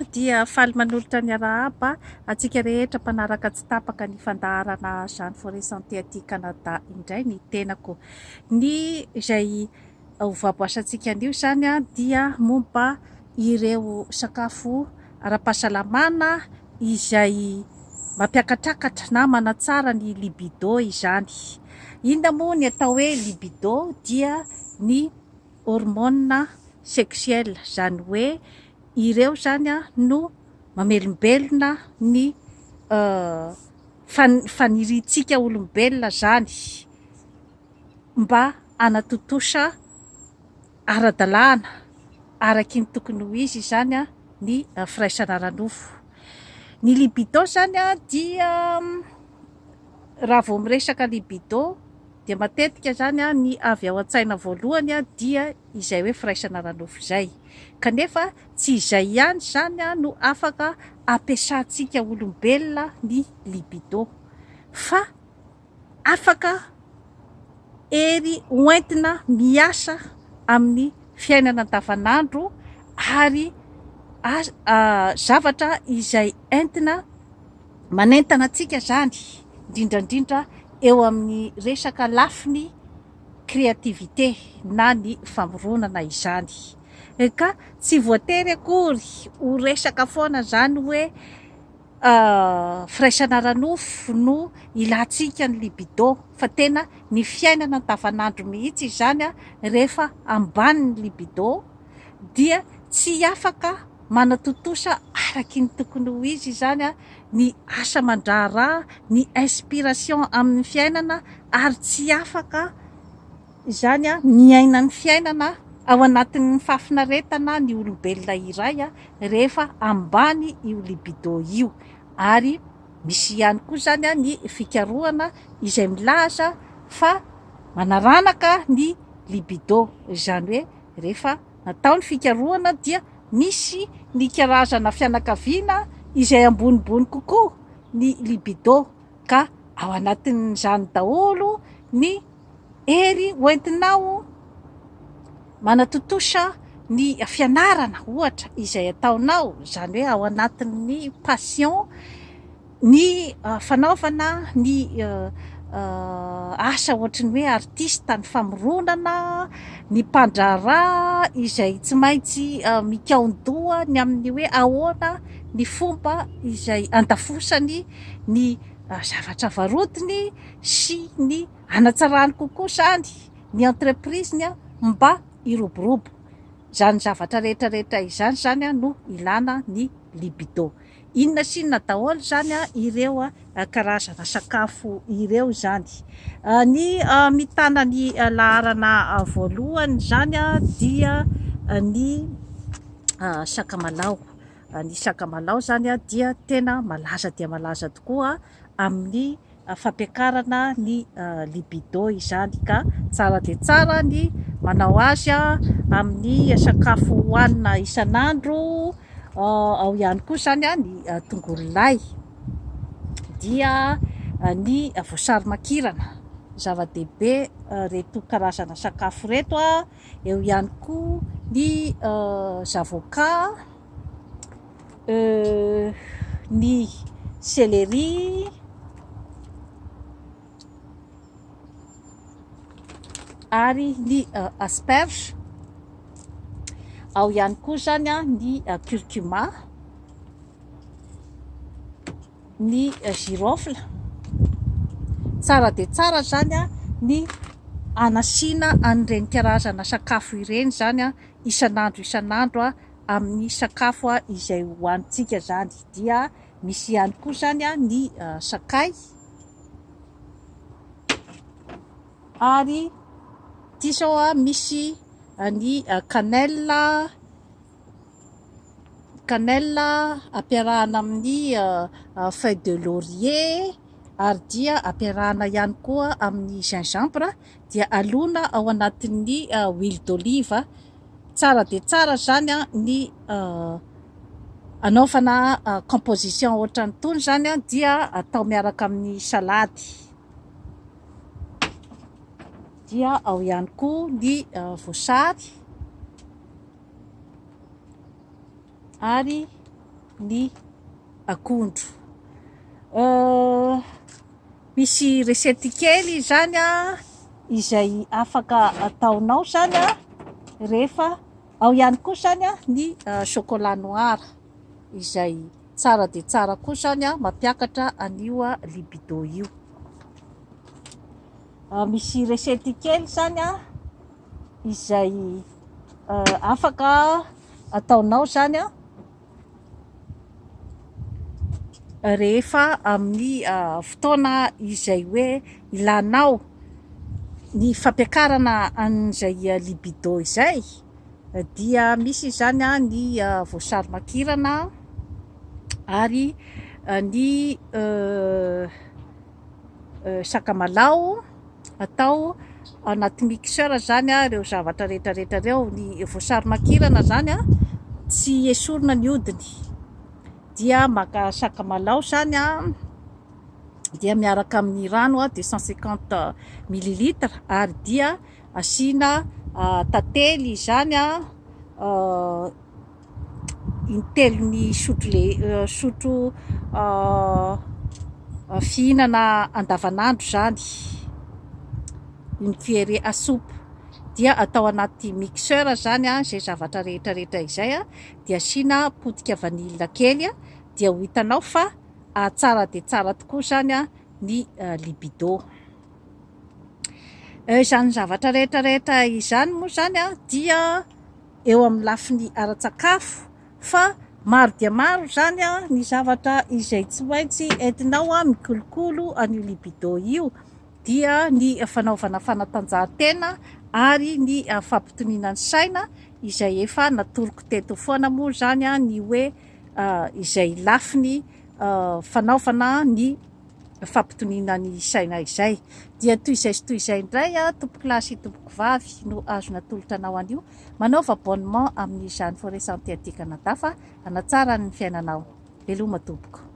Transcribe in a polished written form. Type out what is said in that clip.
Dia faly manolotra ny arahaba antsika rehetra mpanaraka tsy tapaka ny fandaharana Jeanne Forêt Santé aty Canada indray ny tenako. Ny izay hovaboasantsika anio izany dia momba ireo sakafo ara-pahasalamana izay mampiakatrakatra na manatsara ny libido izany. Inona moa ny atao hoe libido? Dia ny hormones sexuelles, izany hoe ireo izany no mamelombelona ny faniriantsika olombelona izany mba hanatontosa ara-dalàna araky ny tokony ho izy izany ny firaisana ara-nofo. Ny libido izany dia raha vao miresaka libido dia matetika izany ny avy ao an-tsaina voalohany dia izay hoe firaisana ara-nofo izay. Kanefa tsy izay ihany izany no afaka ampiasantsika olombelona ny libido fa afaka hery hoentina miasa amin'ny fiainana andavanandro ary zavatra izay entina manentana antsika izany indrindra indrindra eo amin'ny resaka lafiny créativité na ny famoronana izany. Ka tsy voatery akory ho resaka foana izany hoe firaisana ara-nofo no ilantsika ny libido fa tena ny fiainana andavanandro mihitsy izany rehefa ambany ny libido dia tsy afaka manatontosa araky ny tokony ho izy izany ny asa aman-draharaha, ny inspiration amin'ny fiainana ary tsy afaka izany miaina ny fiainana ao anatin'ny fahafinaretana ny olombelona iray rehefa ambany io libido io ary misy ihany koa izany ny fikarohana izay milaza fa manaranaka ny libido, izany hoe rehefa natao ny fikarohana dia misy ny karazana fianakaviana izay ambonimbony kokoa ny libido ka ao anatin'izany daholo ny hery hoentinao manatontosa ny fianarana ohatra izay ataonao, izany hoe ao anatin'ny passion ny fanaovana ny asa ohatry ny hoe artiste, ny famoronana, ny mpandraharaha izay tsy maintsy mikaon-doha ny amin'ny hoe ahoana ny fomba izay andafosany ny zavatra varotiny sy ny hanatsarany kokoa izany ny entreprise-ny mba hiroborobo. Izany zavatra rehetra rehetra izany izany no ilana ny libido. Inona sy inona daholo izany ireo karazana sakafo ireo izany? Ny mitana ny laharana voalohany izany dia ny sakamalaho. Ny sakamalaho izany dia tena malaza dia malaza tokoa amin'ny fampiakarana ny libido izany ka tsara dia tsara ny manao azy amin'ny sakafo hohanina isan'andro, ao ihany koa izany ny tongolo lay, dia ny voasary makirana, zava-dehibe ireto karazana sakafo ireto, eo ihany koa ny zavoka. Ny céléri, ary ny asperge, ao ihany koa izany ny curcuma, ny girofle. Tsara dia tsara izany ny hanasiana an'ireny karazana sakafo ireny izany isan'andro isan'andro amin'ny sakafo izay hohanintsika izany dia misy ihany koa izany ny sakay ary ity izao misy ny cannelle, cannelle ampiarahana amin'ny feuille de laurier ary dia ampiarahana ihany koa amin'ny gingembre dia alona ao anatin'ny huile d'olive. Tsara dia tsara izany ny anaovana composition ohatran'itony izany dia atao miaraka amin'ny salady. Dia ao ihany koa ny voasary ary. ny akondro. Misy recette kely izany izay afaka ataonao izany rehefa ao ihany koa izany ny chocolat noir izay tsara dia tsara koa izany mampiakatra an'io libido io. Misy recette kely izany izay afaka ataonao izany rehefa amin'ny fotoana izay hoe ilanao ny fampiakarana an'izay libido izay dia misy izany ny voasary makirana ary ny sakamalaho atao anaty mixeur izany ireo zavatra rehetra rehetra ireo, ny voasary makirana izany tsy esorina ny hodiny dia maka sakamalaho izany dia miaraka amin'ny rano 250 millilitres ary dia asiana tantely izany intelon'ny sotro le sotro fihinana andavanandro izany, une cuillerée à soupe dia atao anaty mixeur izany izay zavatra rehetra rehetra izay dia asiana potika vanille kely dia ho hitanao fa tsara dia tsara tokoa izany ny libido. Izany zavatra rehetra rehetra izany moa izany dia eo amin'ny lafiny ara-tsakafo fa maro dia maro izany ny zavatra izay tsy maintsy entinao mikolokolo an'io libido io dia ny fanaovana fanatanjahantena ary ny fampitoniana ny saina izay efa natoroko teto foana moa izany ny hoe izay lafiny fanaovana ny fampitoniana ny saina izay. Dia toy izay sy toy izay indray tompokolahy sy tompokovavy no azo natolotra anao anio. Manaova abonnement amin'izany Forêt Santé aty Canada fa hanatsara ny fiainanao. Veloma tompoko.